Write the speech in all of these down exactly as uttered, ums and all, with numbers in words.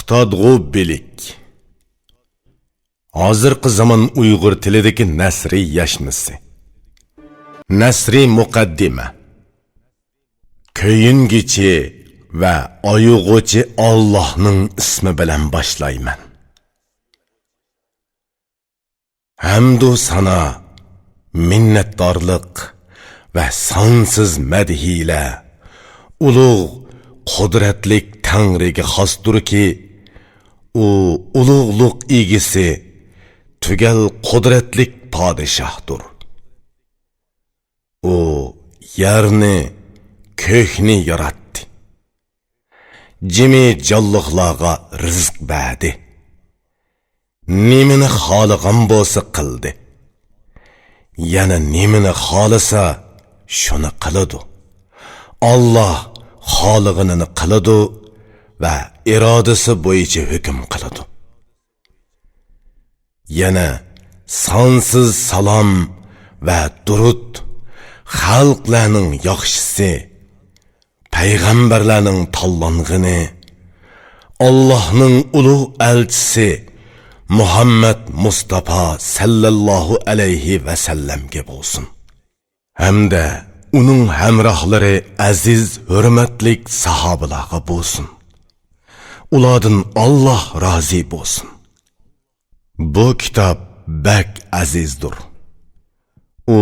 قۇتادغۇ بىلىك. ھازىرقى زامان ئۇيغۇر تىلىدىكى نەسرى ياشمىسى. نەسرى مۇقەددىمە. كۆيۈنگۈچى ۋە ئايىغۇچى ئاللاھنىڭ ئىسمى بىلەن باشلايمەن. ھەمدۇ سانا، مىننەتدارلىق ۋە سانسىز مەدھىيلەر ئۇلۇغ، قۇدرەتلىك تەڭرىگە خاستۇركى، ئۇ ئۇلۇغلۇق ئىگىسى، تۈگەل قۇدرەتلىك پادىشاھدۇر. ئۇ يەرنى، كۆكنى ياراتتى. جىمى جانلىقلارغا رىزىق بەردى. نېمىنى خالىغان بولسا قىلدى. يەنە نېمىنى خالىسا، شۇنى قىلىدۇ. ئاللاھ خالىغىنىنى قىلىدۇ ۋە ئىرادىسى بويىچە ھۆكۈم قىلىدۇ. يەنە سانسىز سالام ۋە دۇرۇت، خەلقلەرنىڭ ياخشىسى، پەيغەمبەرلەرنىڭ تاللانغىنى، ئاللاھنىڭ ئۇلۇغ ئەلچىسى مۇھەممەد مۇستافا سەللەللاھۇ ئەلەيھى ۋەسەللەمگە بولسۇن. ھەمدە ئۇنىڭ ھەمراھلىرى ئەزىز ھۆرمەتلىك ساھابىلارغا بولسۇن. ئۇلاردىن ئاللاھ رازى بولسۇن. بۇ كىتاب بەك ئەزىزدۇر. ئۇ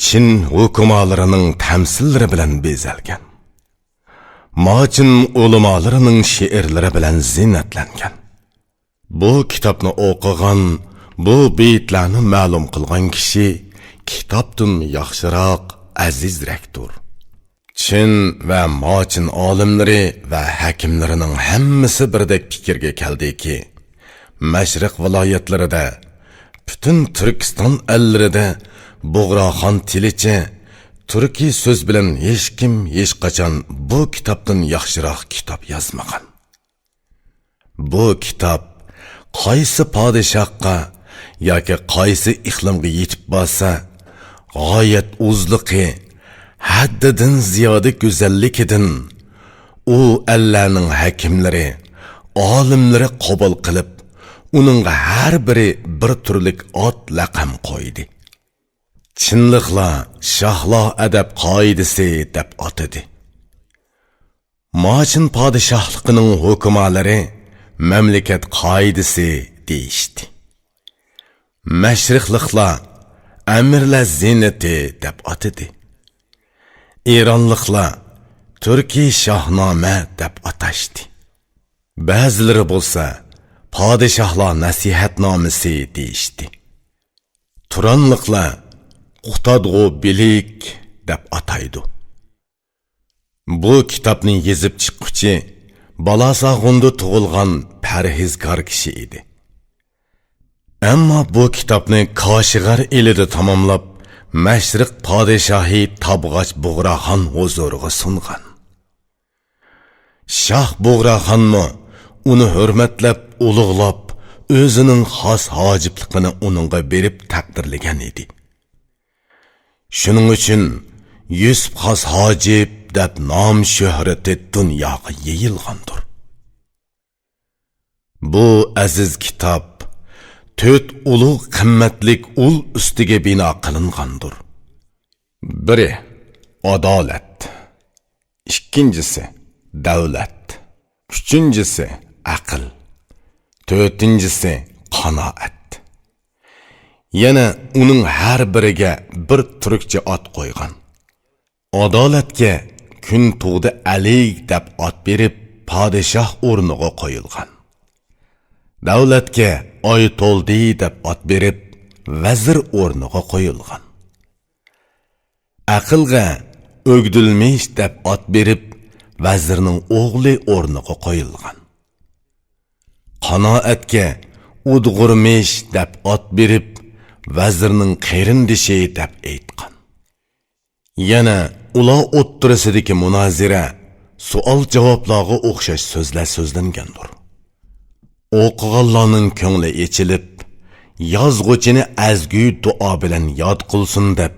چىن ھۆكۈمالىرىنىڭ تەمسىللىرى بىلەن بېزەلگەن. ماچىن ئۆلىمالىرىنىڭ شېئىرلىرى بىلەن زىننەتلەنگەن. بۇ كىتابنى ئوقۇغان، بۇ بېيىتلەرنى مەلۇم قىلغان كىشى كىتابتىن ياخشىراق، ئەزىزرەكتۇر. چىن ۋە ماچىن ئالىملىرى ۋە ھەكىملىرىنىڭ ھەممىسى بىردەك پىكىرگە كەلدىكى، مەشرىق ۋىلايەتلىرىدە، پۈتۈن تۈركىستان ئەللىرىدە بۇغراخان تىلىچە تۈركىي سۆز بىلەن ھېچكىم ھېچقاچان بۇ كىتابتىن ياخشىراق كىتاب يازمىغان. بۇ كىتاب قايسى پادىشاھقا ياكى قايسى ئىقلىمغا يېتىپ بارسا، غايەت ئۇزلۇقى، ھەددىدىن زىيادە گۈزەللىكىدىن ئۇ ئەللەرنىڭ ھەكىملىرى، ئالىملىرى قوبۇل قىلىپ، ئۇنىڭغا ھەر بىرى بىر تۈرلۈك ئات لەقەم قويدى. چىنلىقلار شاھلار ئەدەپ قائىدىسى دەپ ئاتىدى. ماچىن پادىشاھلىقىنىڭ ھۆكۈمالىرى مەملىكەت قائىدىسى دېيىشتى. مەشرىقلىقلار ئەمىرلەر زىننىتى دەپ ئاتىدى. ئىرانلىقلار تۈركىي شاھنامە دەپ ئاتاشتى. بەزىلىرى بولسا پادىشاھلار نەسىھەتنامىسى دېيىشتى. تۇرانلىقلار قۇتادغۇ بىلىك دەپ ئاتايدۇ. بۇ كىتابنى يېزىپ چىققۇچى بالاساغۇندا تۇغۇلغان پەرھىزكار كىشى ئىدى. ئەمما بۇ كىتابنى كاشىغەر ئېلىدا تاماملاپ، مەشرىق پادىشاھى تابغاچ بۇغراخان ھۇزۇرىغا سۇنغان. شاھ بۇغراخانمۇ ئۇنى ھۆرمەتلەپ، ئۇلۇغلاپ، ئۆزىنىڭ خاس ھاجىپلىقىنى ئۇنىڭغا بېرىپ تەقدىرلىگەن ئىدى. شۇنىڭ ئۈچۈن يۈسۈپ خاس ھاجىپ دەپ نام شۆھرىتى دۇنياغا يېيىلغاندۇر. بۇ ئەزىز كىتاب تۆت ئۇلۇغ قىممەتلىك ئۇل ئۈستىگە بىنا قىلىنغاندۇر. بىرى، ئادالەت. ئىككىنچىسى، دەۋلەت. ئۈچىنچىسى، ئەقىل. تۆتىنچىسى، قانائەت. يەنە ئۇنىڭ ھەر بىرىگە بىر تۈركچە ئات قويغان. ئادالەتكە كۈن تۇغدى ئەلىگ دەپ ئات بېرىپ، پادىشاھ ئورنىغا قويۇلغان. دەۋلەتكە ئاي تولدى دەپ ئات بېرىپ، ۋەزىر ئورنىغا قويۇلغان. ئەقىلگە ئۆگدۈلمىش دەپ ئات بېرىپ، ۋەزىرنىڭ ئوغلى ئورنىغا قويۇلغان. قانائەتكە ئۇدغۇرمىش دەپ ئات بېرىپ، ۋەزىرنىڭ قېرىندىشى دەپ ئېيتقان. يەنە ئۇلار ئوتتۇرىسىدىكى مۇنازىرە، سوئال-جاۋابلارغا ئوخشاش سۆزلەر سۆزلەنگەندۇر. ئوقۇغانلارنىڭ كۆڭلى ئېچىلىپ، يازغۇچىنى ئەزگۈ دۇئا بىلەن ياد قىلسۇن دەپ